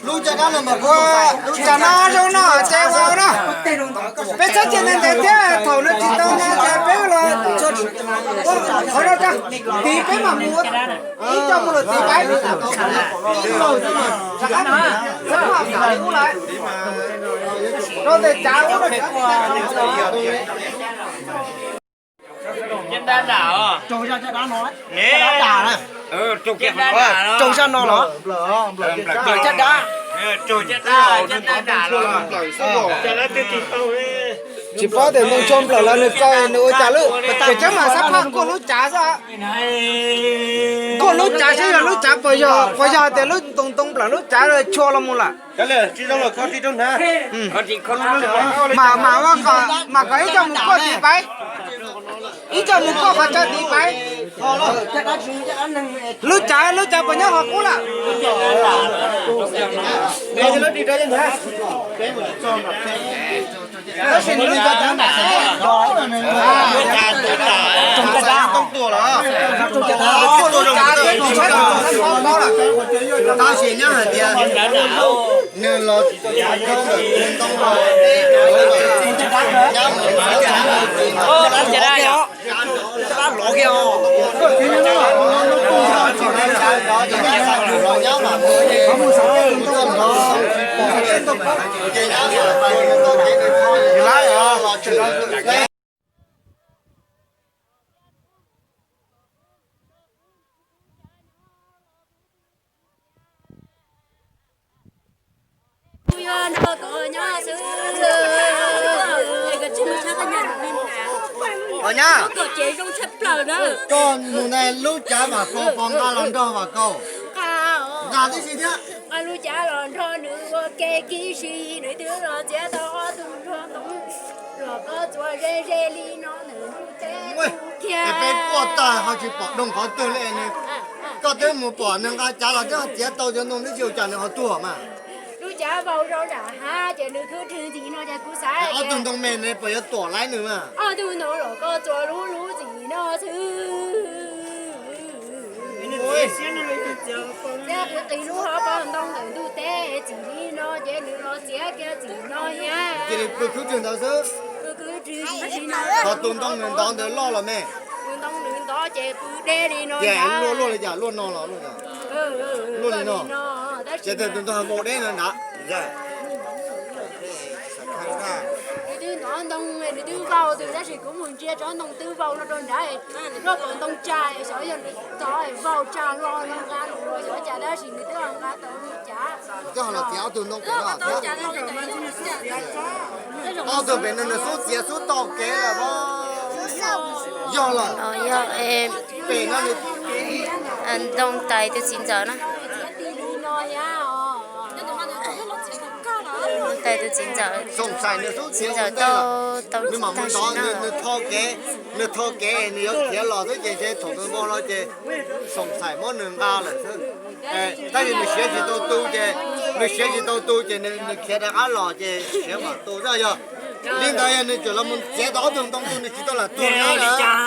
Lub caj dab no mas kuv, lub caj dab zoo no ces ua no. Peb txhob cia ntev ntev thiab, thaum nws tsis tau no ces peb los qhov no rau, tiv peb mam mus ib co mus lawm tiv peb. Rau tes cav ub. Raug zaj dab no los? Raug caj dab. Tsis paub tias ntoo tsho nplawm los nws txawj nws ua cas lawm, ces tseeb mas xab phaj kuaj lub cav xwb. Kuaj lub cav xwb, yog lub cav puas yog, puas yog tias lub ntoo ntoo nplawm lub cav chua los mus lawm. Mas, mas, mas kom ib co mus kuaj tiv peb, ib co mus kuaj qhov chaw tiv peb. Lub cav, lub cav puas nyob qhov qub lawm? Tab sis nws lub cav, tab sis nyob hais tias nws los ntoo, Os nyab, koj mus na lub cav mas koj pom nqa los nrog mas koj nqa tib si thiab. Nqa lub cav los nrog nws ua ke kiag si, nws twb los txiav tau ob tug nrog ntoo los koj txuas ze ze li no nws thiab. Peb kuaj tag ho tsis pom doog qhov twg li nws. Koj twb mus pom nws nqa cav los twb txiav tau cov ntoo twb tsis ua cas nws ho tuag mas. Lub cav vau rau nram hav ces nws khwb rwg ntxiv no ces kuv xav ob tug ntoo me ne puas yuav tuam laib nws mas. Ob tug ntoo los koj txuas lub lub ntxiv no xwb. Thiab kuv qis lub hauv paus ntoo ntawm ntug teb txim li no ces nws los txiav kiag txim no thiab. Cia li pw khwb rwg ntawd xwb. Pw khwb rwg li no. Ho tus ntoo nws ntov ntawd loj los me? Tus ntoo nws ntov ces pw deb li no. Ces luaj luaj li cas, luaj no los luaj li no? Ces tus ntoo vau deb no ntag. Nws twb ntov ntoo nws twb vau tus, tab sis kuv mus ntsia tsob ntoo twb vau no rau nrad, luaj kom ntoo tsa xyov yog nws tov vau tsa hlo no nqa los xyov cas, tab sis nws twb nqa tau li cas. Koj los txiav ob tug ntoo pem no. Ob tug pem no nws xub txiav xub tau kev lawm os. Yog lawm. Yog pem no ntoo tais tus txiv ntxawm na. Tais tus txiv ntxawm, txiv ntxawm tau tau tag sim no. Nws tho kev, nws tho kev nws yuav khiav los xwb ces ntshe thaum nws npau no ces xoom xaim muab nws nqa lawm xwb. Tab sis nws siav tsis tau tu ces, nws siav tsis tau tu ces nws khiav rov qab los ces siav mam tu xwb yog. Li ntawd yog nws tseem los mus txiav tau ob tug ntoo tu nws tsis tau lam tuag li cas.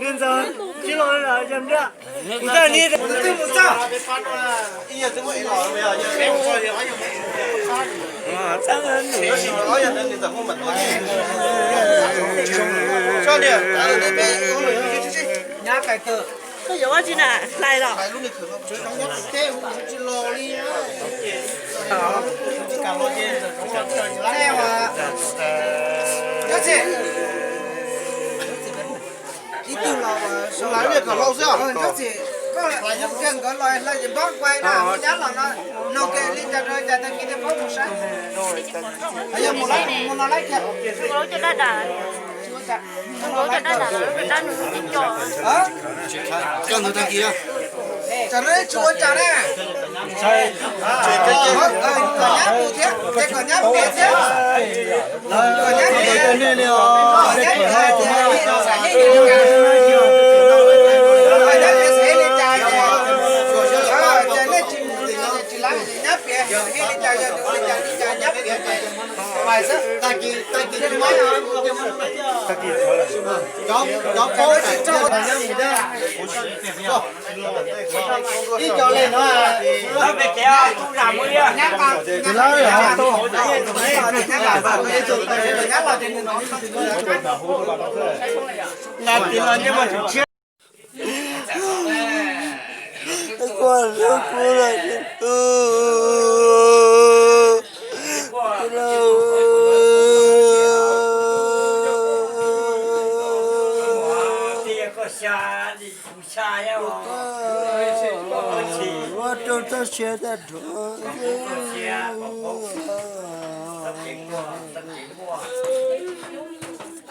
Kuv twb mus txog. Nyab kais kawg. Koj yuav ua tsi na, hlais los? Ib tug los hlais kom lau xwb. Koj hlais nkawd los hlais ces npab kuai na, nyab los no, no ke li cas rau cas tag kis thiaj paub mus saib. Yog mus lawm, mus no lawm kiag. Koj ntug tag kis. Tsam no tsis ua cas ne. Ib co le no. Ua rau txoj sia tag nrho.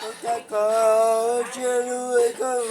Ua cas kom sia lub koj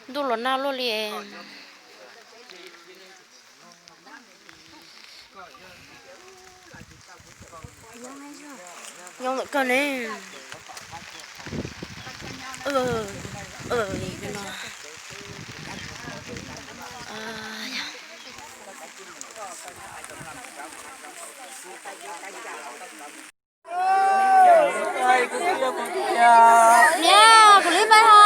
Ntuj los nag luaj li. Nyob ntawm kawg ne. Niam, kuv li pab ha.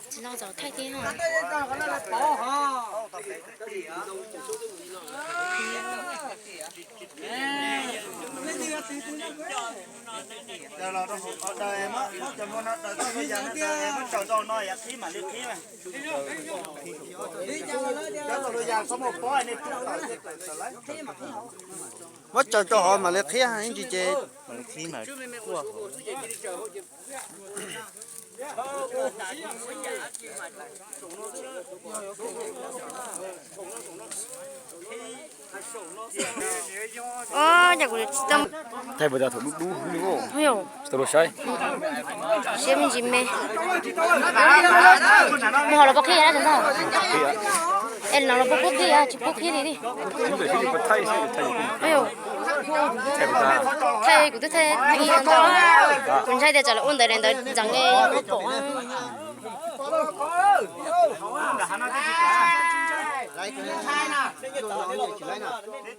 Tsis no txaus thaij thiab. Muab tsaws rau hauv mam li qhib ib ntsis ces. Thaij puas tau thaum dub dub, tsis tau luag saib. Siab me ntsis me. Mus hauv los puas qhib na ntag? Es no los puas qhib, tsis pub qhib li li. Thaij kuv twb thaij ntau, kuv ntshai tias tsam lawv ua ntawd ntawd ntxeev li.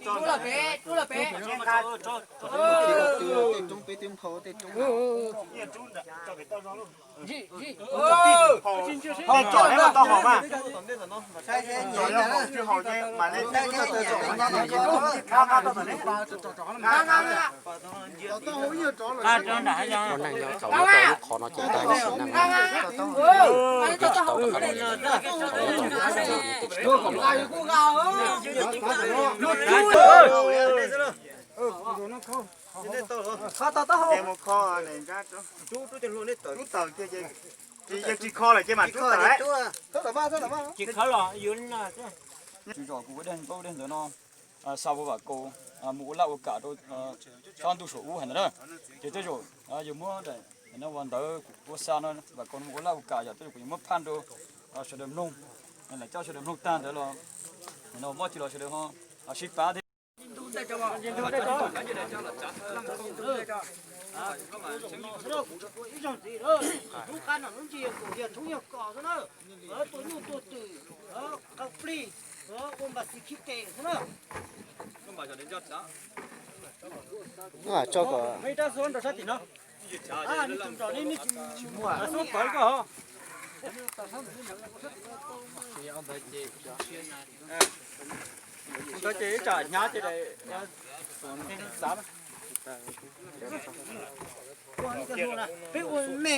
Rub los pem, rub los pem. Tej roob peb twb nphau tej roob. Tsom nej mas tau haus mas. Tsom yog haus tsis haus ces mam li. Ua neej nyob txaus muab tau lub qhov no ces tag ib sim neej. Tsis tau rov qab los li, thaum no tau lub qhov no ces tsis tau qhov no. Tsis kho lawm ces mam rub tawm. Tsis kho los yus li no. Tsis zom kuv ua dej ntawd no, xa ua vam kaus mus ua laj ua kam rau sab ntuj saum ub heev ntawd na. Ces tej zaum yus muab daim no ua ntawv ua xa no vam kaus mus ua laj ua kam yom, tej zaum kuv yuav muab phaj rau sawv daws mloog, lam coj sawv daws mloog tag ntawd los no muaj tsis los sawv daws ho sib pab thiab. Ntawd ces ib tsam hnyav ces peb ua me.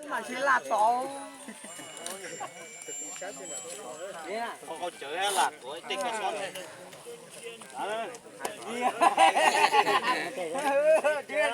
Mas sib laj tod. Qhov qau cawv lam tuav tej qhov sob.